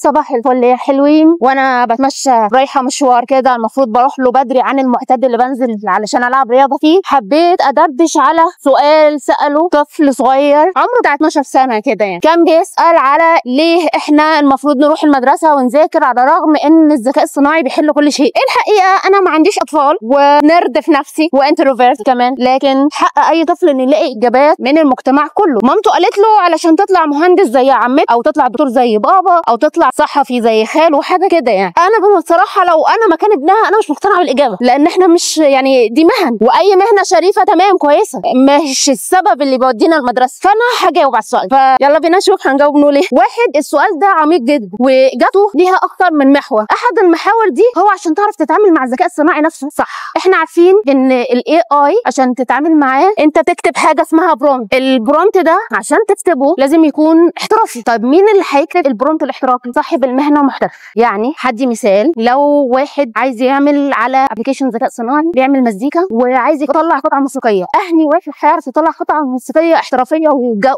صباح الفل يا حلوين. وانا بتمشى رايحة مشوار كده المفروض بروح له بدري عن المعتاد اللي بنزل علشان العب رياضة فيه، حبيت ادردش على سؤال ساله طفل صغير عمره بتاع 12 سنة كده، يعني كان بيسال على ليه احنا المفروض نروح المدرسة ونذاكر على الرغم ان الذكاء الصناعي بيحل كل شيء. الحقيقة انا ما عنديش اطفال و nerd في نفسي و introvert كمان، لكن حق اي طفل انه يلاقي اجابات من المجتمع كله. مامته قالت له علشان تطلع مهندس زي عمتك او تطلع دكتور زي بابا او تطلع صحفي زي خاله حاجة كده. يعني انا بصراحة لو انا مكان ابنها انا مش مقتنعة بالاجابة، لان احنا مش يعني دي مهن واي مهنة شريفه تمام كويسة، مش السبب اللي بيودينا المدرسة. فانا هجاوب على السؤال، فيلا بينا نشوف هنجاوب نقول ايه. واحد، السؤال ده عميق جدا واجابته ليها اكتر من محور. احد المحاور دي هو عشان تعرف تتعامل مع الذكاء الصناعي نفسه صح. احنا عارفين ان ال AI عشان تتعامل معاه انت تكتب حاجة اسمها prompt. ال prompt ده عشان تكتبه لازم يكون احترافي. طيب مين اللي هيكتب ال prompt الاحترافي؟ صاحب المهنة محترف. يعني حدي مثال، لو واحد عايز يعمل على application ذكاء صناعي بيعمل مزيكا وعايز يطلع قطعه موسيقية، اهني واحد هيعرف يطلع قطعه موسيقية احترافية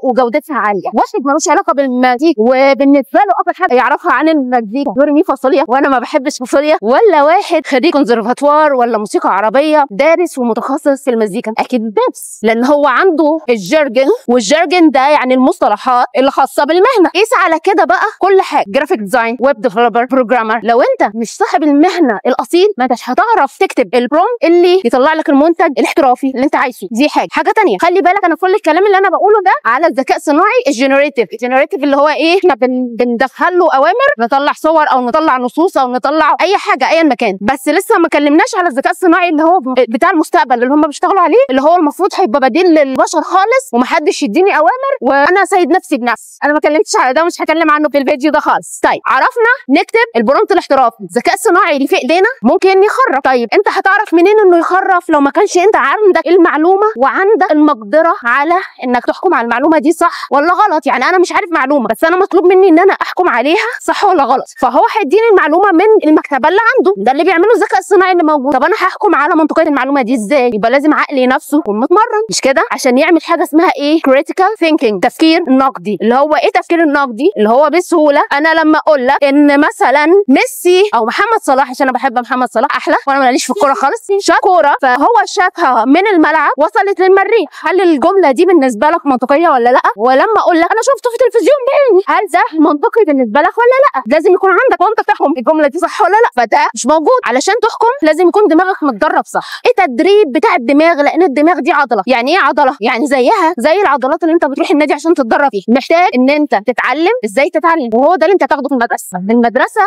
وجودتها عالية؟ واحد ملوش علاقة بالمزيكا وبالنسبة له اكتر حاجة يعرفها عن المزيكا دوري مي فاصوليا وانا ما بحبش فاصوليا، ولا واحد خريج كونسرفاتوار ولا موسيقى عربية دارس ومتخصص في المزيكا؟ اكيد دارس، لان هو عنده ال jargon، وال jargon ده يعني المصطلحات اللي خاصة بالمهنه. قيس على كده بقى كل حاجة، graphic design، web developer، programmer. لو انت مش صاحب المهنة الاصيل ما انتش هتعرف تكتب ال prompt اللي يطلع لك المنتج الاحترافي اللي انت عايزه. دي حاجة ثانية، خلي بالك انا كل الكلام اللي انا بقوله ده على الذكاء الصناعي ال generative. ال generative اللي هو ايه؟ احنا بندخل له اوامر نطلع صور او نطلع نصوص او نطلع اي حاجة ايا مكان، بس لسه ما كلمناش على الذكاء الصناعي اللي هو بتاع المستقبل اللي هم بيشتغلوا عليه، اللي هو المفروض هيبقى بديل للبشر خالص ومحدش يديني اوامر وانا سيد نفسي بنفسي. انا ما كلمتش على ده ومش هكلم عنه في الفيديو ده خالص. طيب عرفنا نكتب ال prompt الاحترافي. الذكاء الصناعي اللي في ايدينا ممكن يخرف. طيب انت هتعرف منين انه يخرف لو ما كانش انت عندك المعلومة وعندك المقدرة على انك تحكم على المعلومة دي صح ولا غلط؟ يعني انا مش عارف معلومة بس انا مطلوب مني ان انا احكم عليها صح ولا غلط، فهو هيديني المعلومة من المكتبة اللي عنده، ده اللي بيعمله الذكاء الصناعي اللي موجود. طب انا هحكم على منطقية المعلومة دي ازاي؟ يبقى لازم عقلي نفسه يكون متمرن، مش كده؟ عشان يعمل حاجة اسمها ايه؟ critical thinking، تفكير نقدي. اللي هو ايه تفكير النقدي؟ اللي هو بسهولة انا لما اقول لك ان مثلا ميسي او محمد صلاح، عشان انا بحب محمد صلاح احلى وانا ماليش في الكورة خالص، شاط كورة فهو شافها من الملعب وصلت للمريخ، هل الجملة دي بالنسبة لك منطقية ولا لا؟ ولما اقول لك انا شفته في التلفزيون بعيني، هل ده منطقي بالنسبة لك ولا لا؟ لازم يكون عندك منطق تحكم الجملة دي صح ولا لا، فده مش موجود. علشان تحكم لازم يكون دماغك متدرب صح. ايه تدريب بتاع الدماغ؟ لان الدماغ دي عضلة. يعني ايه عضلة؟ يعني زيها زي العضلات اللي انت بتروح النادي عشان تتدرب فيه، محتاج ان انت تتعلم ازاي تتعلم، وهو ده اللي انت هتاخده في المدرسة. المدرسة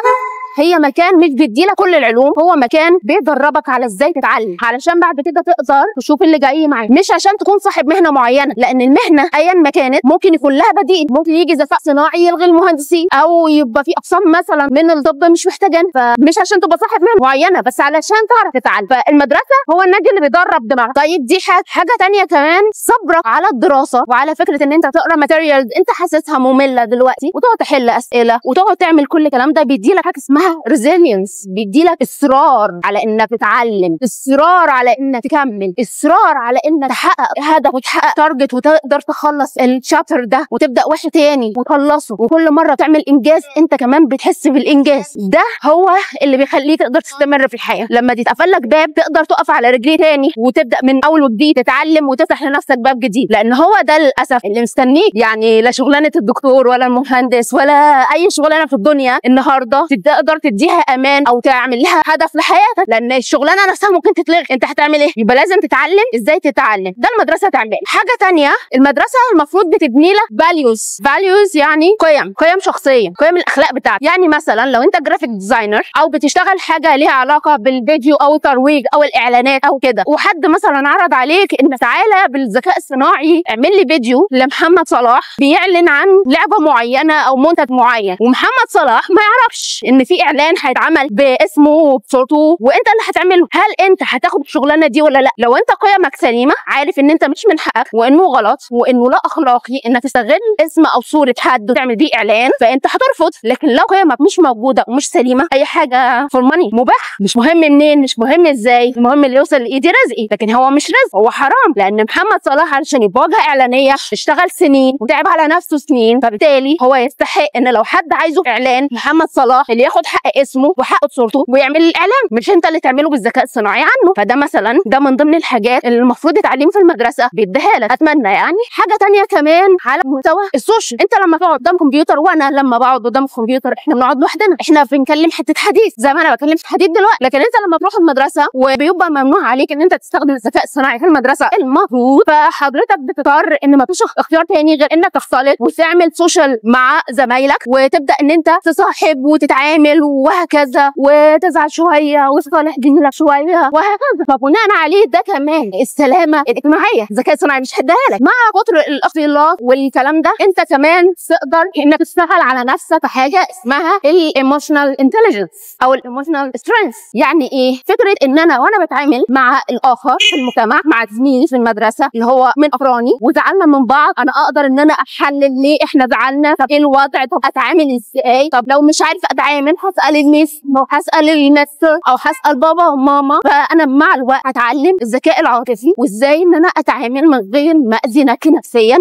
هي مكان مش بيديلك كل العلوم، هو مكان بيدربك على ازاي تتعلم علشان بعد كده تقدر تشوف اللي جاي معاك، مش عشان تكون صاحب مهنة معينة، لان المهنة ايا ما كانت ممكن يكون لها بديل، ممكن يجي ذكاء صناعي يلغي المهندسين، او يبقى في اقسام مثلا من الطب مش محتاجين، فمش عشان تبقى صاحب مهنة معينة بس علشان تعرف تتعلم. فالمدرسه هو النادي اللي بيدرب دماغك. طيب دي حاجة ثانية كمان، صبرك على الدراسة وعلى فكرة ان انت تقرا materials انت حاسسها مملة دلوقتي وتقعد تحل اسئلة وتقعد تعمل كل الكلام ده، بيديلك حاجة اسمها resilience، بيديلك اصرار على انك تتعلم، اصرار على انك تكمل، اصرار على انك تحقق هدف وتحقق target وتقدر تخلص ال chapter ده وتبدا واحد تاني وتخلصه، وكل مرة تعمل انجاز انت كمان بتحس بالانجاز ده، هو اللي بيخليك تقدر تستمر في الحياة. لما تتقفل لك باب تقدر تقف على رجليه تاني وتبدا من اول وجديد تتعلم وتفتح لنفسك باب جديد، لان هو ده للاسف اللي مستنيك. يعني لا شغلانة الدكتور ولا المهندس ولا اي شغلانة في الدنيا النهارده تقدر تديها امان او تعمل لها هدف لحياتك، لان الشغلانة نفسها ممكن تتلغي، انت هتعمل ايه؟ يبقى لازم تتعلم ازاي تتعلم، ده المدرسة تعمل. حاجة تانية، المدرسة المفروض بتبني لك values. values يعني قيم، قيم شخصية، قيم الاخلاق بتاعتك. يعني مثلا لو انت graphic designer او بتشتغل حاجة ليها علاقة بالفيديو او الترويج او الاعلانات او كده، وحد مثلا عرض عليك ان تعالى بالذكاء الصناعي اعمل لي فيديو لمحمد صلاح بيعلن عن لعبه معينة او منتج معين، ومحمد صلاح ما يعرفش ان في اعلان هيتعمل باسمه وبصورته وانت اللي هتعمله، هل انت هتاخد الشغلانة دي ولا لا؟ لو انت قيمك سليمة، عارف ان انت مش من حقك وانه غلط وانه لا اخلاقي انك تستغل اسم او صوره حد وتعمل بيه اعلان، فانت هترفض. لكن لو قيمك مش موجودة ومش سليمة، اي حاجة for money مباح، مش مهم منين، مش مهم ازاي، المهم اللي يوصل لايدي رزقي. لكن هو مش رزق، هو حرام. لان محمد صلاح علشان يبقى واجهه اعلانية اشتغل سنين وتعب على نفسه سنين، فبالتالي هو يستحق ان لو حد عايزه اعلان محمد صلاح اللي ياخد حق اسمه وحق صورته ويعمل الاعلان، مش انت اللي تعمله بالذكاء الصناعي عنه. فده مثلا ده من ضمن الحاجات اللي المفروض التعليم في المدرسة بيديها لك، اتمنى يعني. حاجة تانية كمان على مستوى ال social، انت لما تقعد قدام كمبيوتر وانا لما بقعد قدام كمبيوتر احنا بنقعد لوحدنا، احنا بنكلم حتة حديث زي ما انا بكلم في حديث دلوقتي. لكن انت لما تروح المدرسة وبيبقى ممنوع عليك ان انت تستخدم الذكاء الصناعي في المدرسة المفروض، فحضرتك بتضطر ان ما فيش اختيار تاني غير انك تختلط وتعمل social مع زمايلك، وتبدا ان انت تصاحب وتتعامل وهكذا، وتزعل شوية وتصالح جميلك شوية وهكذا. فبناء عليه ده كمان السلامة الاجتماعية الذكاء الصناعي مش هيديها لك. مع كتر الاختلاط والكلام ده انت كمان تقدر انك تشتغل على نفسك في حاجة اسمها ال emotional intelligence او ال emotional strength. يعني ايه؟ فكرة ان انا وانا بتعامل مع الاخر في المجتمع، مع زميلي في المدرسة اللي هو من اقراني، وزعلنا من بعض، انا اقدر ان انا احلل ليه احنا زعلنا، طب ايه الوضع، طب اتعامل ازاي، طب لو مش عارفه اتعامل هسال ال miss او هسال المستر او هسال بابا وماما. فانا مع الوقت هتعلم الذكاء العاطفي وازاي ان انا اتعامل من غير ما اذي نفسيا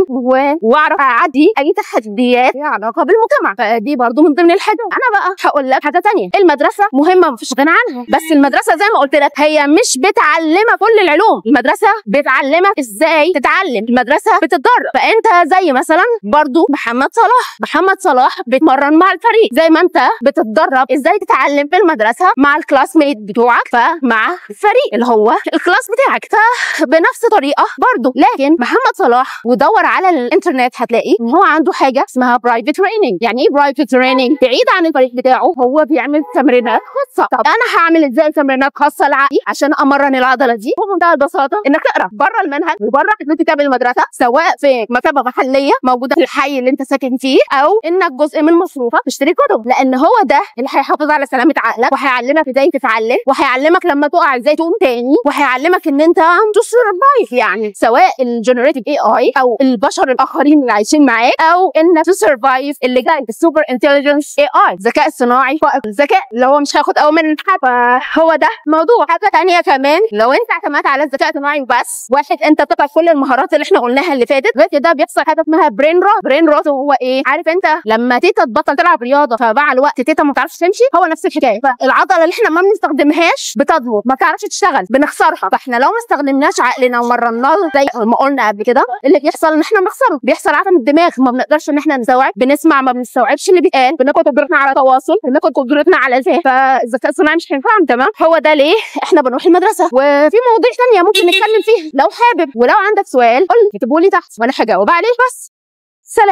واعرف اعدي اي تحديات ليها علاقة بالمجتمع. فدي برضو من ضمن الحاجات. انا بقى هقول لك حاجة ثانية، المدرسة مهمة مفيش غنى عنها، بس المدرسة زي ما قلت لك هي مش بتعلمك كل العلوم، المدرسة بتعلمك ازاي تتعلم، المدرسة بتتدرب. فانت زي مثلا برضو محمد صلاح بيتمرن مع الفريق، زي ما انت بتتدرب ازاي تتعلم في المدرسة مع ال classmate بتوعك، فمع الفريق اللي هو ال class بتاعك، فبنفس طريقه برضو. لكن محمد صلاح ودور على الانترنت هتلاقي ان هو عنده حاجة اسمها private training. يعني ايه private training؟ بعيد عن الفريق بتاعه هو بيعمل تمرينات خاصة. طب انا هعمل ازاي تمرينات خاصة لعقلي عشان امرن العضلة دي؟ بمنتهى البساطة انك تقرا بره المنهج وبره كتاب المدرسة، سواء في مكتبه محليه موجودة في الحي اللي انت ساكن فيه، او انك جزء من مصروفك تشتري كتب، لان هو ده اللي هيحافظ على سلامه عقلك، وهيعلمك ازاي تتعلم، وهيعلمك لما تقع ازاي تقوم تاني، وهيعلمك ان انت ت survive، يعني سواء ال generative AI او البشر الاخرين اللي عايشين معاك، او انك ت survive اللي جاي ال super intelligence AI، الذكاء الصناعي فائق الذكاء اللي هو مش هياخد اول من حد. فهو ده موضوع. حاجة ثانية كمان، لو انت اعتمدت على الذكاء الصناعي بس، واحد انت بتقطع كل المهارات اللي احنا قلناها اللي فاتت، غير كده بيحصل حاجة اسمها brain rot. brain rot هو ايه؟ عارف انت لما تيتا تبطل تلعب رياضة فمع الوقت تيتا ما بتعرفش تمشي، هو نفس الحكاية. فالعضله اللي احنا ما بنستخدمهاش بتضمر، ما بتعرفش تشتغل، بنخسرها. فاحنا لو ما استخدمناش عقلنا ومرناه زي ما قلنا قبل كده، اللي بيحصل ان احنا بنخسره. بيحصل عفن الدماغ، ما بنقدرش ان احنا نستوعب، بنسمع ما بنستوعبش اللي بيتقال، بناخد قدرتنا على التواصل، بناخد قدرتنا على الفهم. فالذكاء الصناعي مش هينفعنا. تمام؟ هو ده ليه احنا بنروح المدرسة. وفي مواضيع ثانية ممكن نتكلم فيها لو حابب، ولو عندك سؤال قول لي، اكتبوا لي تحت وانا هجاوب عليه. بس سلام.